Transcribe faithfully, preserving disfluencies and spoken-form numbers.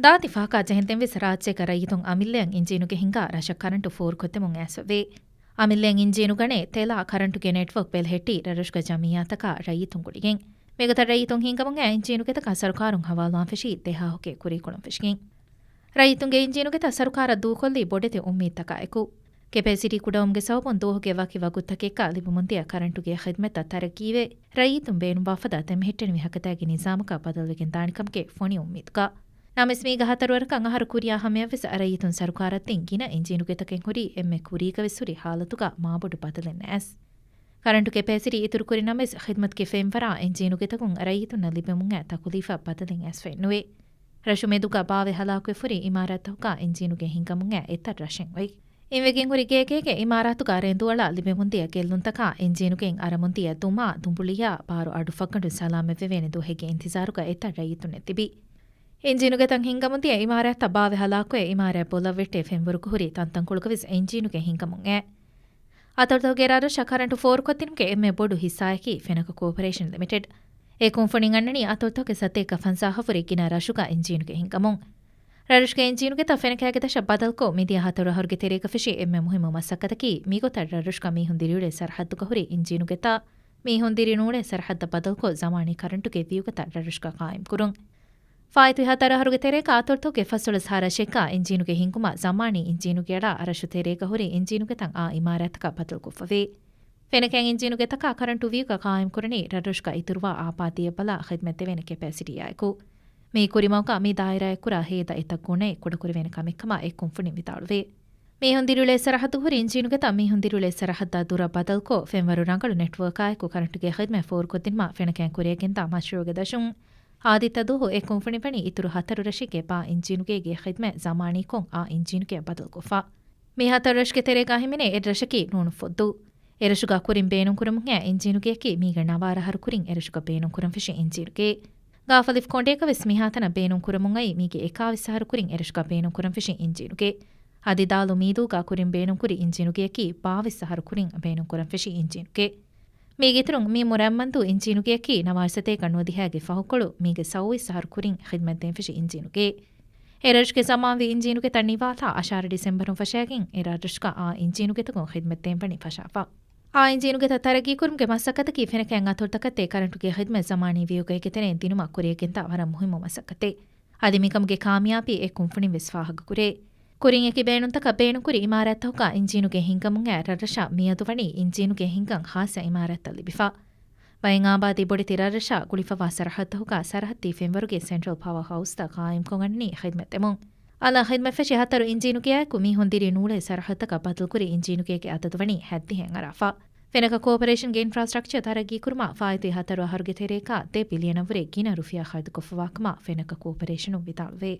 ދާތި ފަހަކާ ޖެހެންދެން ވެސް ރާއްޖޭގަ ރައްޔިތުން އަމިއްލައަށް އިންޖީނުގެ ހިންގާ ރަށަށް ކަރަންޓު ފޯރުކޮށްދެމުން އައިސްފަވޭ. އަމިއްލައަށް އިންޖީނު ގަނެ ތެލާ ކަރަންޓުގެ ނެޓްވޯކް ބެލެހެއްޓި ރަށުގަ ޖަމިއްޔާތަކާ ރައްޔިތުން ގުޅިގެން. މިގޮތަށް ރައްޔިތުން ހިންގަމުން އައި އިންޖީނުގެތަކަށް ސަރުކާރުން ހަވާލުވާން ފެށީ ދެ ހާހުގެ ކުރީކޮޅުން ފެށިގެން. ރައްޔިތުންގެ އިންޖީނުގެތައް ސަރުކާރަށް ދޫކޮށްލީ ބޮޑެތި އުއްމީދުތަކާއެކު. ކެޕޭސިޓީ ކުޑަވުމުގެ ސަބަބުން ދުވަހުގެ ވަކި ވަގުތުތަކެއްގަ ލިބެމުންދިޔަ ކަރަންޓުގެ ޚިދްމަތްތައް ތަރައްގީވެ، ރައްޔިތުން ބޭނުންވާ ފަދަ ދެމެހެއްޓެނިވި ހަކަތައިގެ ނިޒާމަކަށް ބަދަލުވެގެން ދާނެކަމުގެ ފޮނި އުއްމީދުގަ. ނަމަވެސް މީގަ ހަތަރު ވަރަކަށް އަހަރު ކުރިޔާ ހަމަޔަށްވެސް ރައްޔިތުން ސަރުކާރަށް ދިން ގިނަ އިންޖީނުގެތަކެއް ހުރީ އެންމެ ކުރީގަވެސް ހުރި ހާލަތުގަ މާބޮޑު ބަދަލެއް ނެއަސް. ކަރަންޓު ކެޕޭސިޓީ އިތުރުކުރި ނަމަވެސް، ޚިދްމަތުގެ ފެންވަރާ އިންޖީނުގެތަކުން ރައްޔިތުންނަށް ލިބެމުން އައި ތަކުލީފަށް ބަދަލެއް އައިސްފައެއްނުވޭ. ރަށު މެދުގަ ބާވެ ހަލާކުވެފަ ހުރި އިމާރާތްތަކުގަ އިންޖީނުގެ ހިންގަމުން އައި އެތައް ރަށެއް އޮތް. އިންވެގެން ހުރި ގޭގޭގެ އިމާރާތުގަ ރެނދުއަޅާ ލިބެމުންދިޔަ ގެއްލުންތަކާ އިންޖީނުގެއިން އަރަމުންދިޔަ ދުމާ ދުނބުޅިޔާ ބާރު އަޑު ފައްގަނޑު ސަލާމަތްވެވޭނެ ދުވަހެއްގެ އިންތިޒާރުގަ އެތައް ރައްޔިތުންނެއް ތިބި. އިންޖީނުގެތައް ހިންގަމުންދިޔަ އިމާރާތްތައް ބާވެ ހަލާކުވެ، އިމާރާތް ބޮލަށް ވެއްޓެ ފެންވަރުގަ ހުރި ތަންތަންކޮޅުގަވެސް އިންޖީނުގެ ހިންގަމުން އައި. އަތޮޅުތަކުގެ ރަށްރަށަށް ކަރަންޓު ފޯރުކޮށްދިނުމުގެ އެންމެ ބޮޑު ހިއްސާއަކީ ފެނަކަ ކޯޕަރޭޝަން ލިމިޓެޑް. އެ ކުންފުނިން އަންނަނީ އަތޮޅުތަކުގެ ސަތޭކަ ފަންސާހަށްވުރެ ގިނަ ރަށުގަ އިންޖީނުގެ ހިންގަމުން. ރަށްރަށުގެ އިންޖީނުގެތައް ފެނަކައިގެ ދަށަށް ބަދަލުކޮށް، މިދިޔަ ހަތަރު އަހަރުގެ ތެރޭގަ ފެށި އެންމެ މުހިއްމު މަސައްކަތަކީ، މިގޮތަށް ރަށްރަށުގަ މީހުން ދިރިއުޅޭ ސަރަހައްދުގަ ހުރި އިންޖީނުގެތައް، މީހުން ދިރިނޫޅޭ ސަރަހައްދަށް ބަދަލުކޮށް، ޒަމާނީ ކަރަންޓުގެ ވިއުގަތައް ރަށްރަށުގަ ޤާއިމްކުރުން. ފާއިތުވި ހަތަރު އަހަރުގެ ތެރޭގަ އަތޮޅުތަކުގެ ފަސްދޮޅަސް ހާ ރަށެއްގަ އިންޖީނުގެ ހިންގުމަށް ޒަމާނީ އިންޖީނުގެ އަޅާ ރަށު ތެރޭގަ ހުރި އިންޖީނުގެތައް އާ އިމާރާތަކަށް ބަދަލުކޮށްފަވޭ. ފެނަކައިން އިންޖީނުގެތަކާ ކަރަންޓު ވިއުގަ ޤާއިމްކުރަނީ ރަށްރަށުގަ އިތުރުވާ އާބާދީއަށް ބަލާ ޚިދްމަތްދެވޭނެ ކެޕޭސިޓީއާއެކު. މި ކުރިމަގުގަ މި ދާއިރާއެއް ކުރާ ހޭދަ އެތައް ގުނައެއް ކުޑަކުރެވޭނެ ކަމެއްކަމަށް އެ ކުންފުނިން ވިދާޅުވޭ. މީހުން ދިރިއުޅޭ ސަރަހައްދު ހުރި އިންޖީނުގެތައް މީހުން ދިރިއުޅޭ ސަރަހައްދާ ދުރަށް ބަދަލުކޮށް، ފެންވަރު ރަނގަޅު ނެޓްވޯކާއެކު ކަރަންޓުގެ ޚިދްމަތް ފޯރުކޮށްދިނުމަށް ފެނަކައިން ކުރިއަށްގެންދާ މަޝްރޫޢުގެ ދަށުން، އާދިއްތަ ދުވަހު އެ ކުންފުނި ވަނީ އިތުރު ހަތަރު ރަށެއްގެ ބާ އިންޖީނުގޭގެ ޚިދްމަތް ޒަމާނީކޮށް އާ އިންޖީނުގެއަށް ބަދަލުކޮށްފަ. މި ހަތަރު ރަށުގެ ތެރޭގަ ހިމެނޭ އެއްރަށަކީ ނޫނުފޮއްދޫ. އެރަށުގަ ކުރިން ބޭނުންކުރަމުން އައި އިންޖީނުގެއަކީ މީގެ ނަވާރަ އަހަރު ކުރިން އެރަށުގަ ބޭނުންކުރަން ފެށި އިންޖީނުގެ. ގާފަލިފު ކޮނޑޭގަވެސް މިހާތަނަށް ބޭނުންކުރަމުން އައި މީގެ އެކާވީސް އަހަރު ކުރިން އެރަށުގަ ބޭނުންކުރަން ފެށި އިންޖީނުގެ. އަދި ދާލު މީދޫގަ ކުރިން ބޭނުންކުރި އިންޖީނުގެއަކީ ބާވީސް އަހަރު ކުރިން ބޭނުންކުރަން ފެށި އިންޖީނުގެ. މީގެ އިތުރުން މި މުރައްމަންދޫ އިންޖީނުގެއަކީ ނަވާރަ ސަތޭކަ ނުވަދިހައިގެ ފަހުކޮޅު މީގެ ސައުވީސް އަހަރު ކުރިން ޚިދްމަތްދޭން ފެށި އިންޖީނުގެ. އެރަށުގެ ޒަމާންވީ އިންޖީނުގެތައް ނިވާލާ އަށާރަ ޑިސެމްބަރުން ފަށައިގެން އެ ރަށްރަށުގަ އާ އިންޖީނުގެތަކުން ޚިދްމަތްދޭން ވަނީ ފަށާފަ. އާ އިންޖީނުގެތައް ތަރައްގީކުރުމުގެ މަސައްކަތަކީ ފެނަކައިން އަތޮޅުތަކަށްދޭ ކަރަންޓުގެ ޚިދްމަތް ޒަމާނީ ވިއުގައިގެ ތެރެއިން ދިނުމަށް ކުރިއަށްގެންދާ ވަރަށް މުހިއްމު މަސައްކަތެއް. އަދި މިކަމުގެ ކާމިޔާބީ އެ ކުންފުނިން ވެސް ފާހަގަކުރޭ. ކުރިން އެކި ބޭނުންތަކަށް ބޭނުންކުރި އިމާރާތްތަކުގަ އިންޖީނުގެ ހިންގަމުން އައި ރަށްރަށަށް މިއަދު ވަނީ އިންޖީނުގެ ހިންގަން ޚާއްޞަ އިމާރާތްތައް ލިބިފަ. ވައިން އާބާދީ ބޮޑެތި ރަށްރަށާ ގުޅިފަވާ ސަރަހައްދުތަކުގަ ސަރަހައްދީ ފެންވަރުގެ ސެންޓްރަލް ޕަވަރ ހައުސްތައް ޤާއިމްކޮށް އަންނަނީ ޚިދްމަތްދެމުން. އަލަށް ޚިދްމަތް ފެށި ހަތަރު އިންޖީނުގެއާއެކު މީހުން ދިރި ނޫޅޭ ސަރަހައްދުތަކަށް ބަދަލުކުރި އިންޖީނުގޭގެ އަދަދު ވަނީ ހަތްދިހައިން އަރާފަ. ފެނަކަ ކޯޕަރޭޝަންގެ އިންފްރާސްޓްރަކްޗަރ ތަރައްގީކުރުމަށް ފާއިތުވި ހަތަރު އަހަރުގެ ތެރޭގަ ދެ ބިލިއަނަށްވުރެ ގިނަ ރުފިޔާ ޚަރަދުކޮށްފަވާކަމަށް ފެނަކަ ކޯޕަރޭޝަނުން ވިދާޅުވޭ.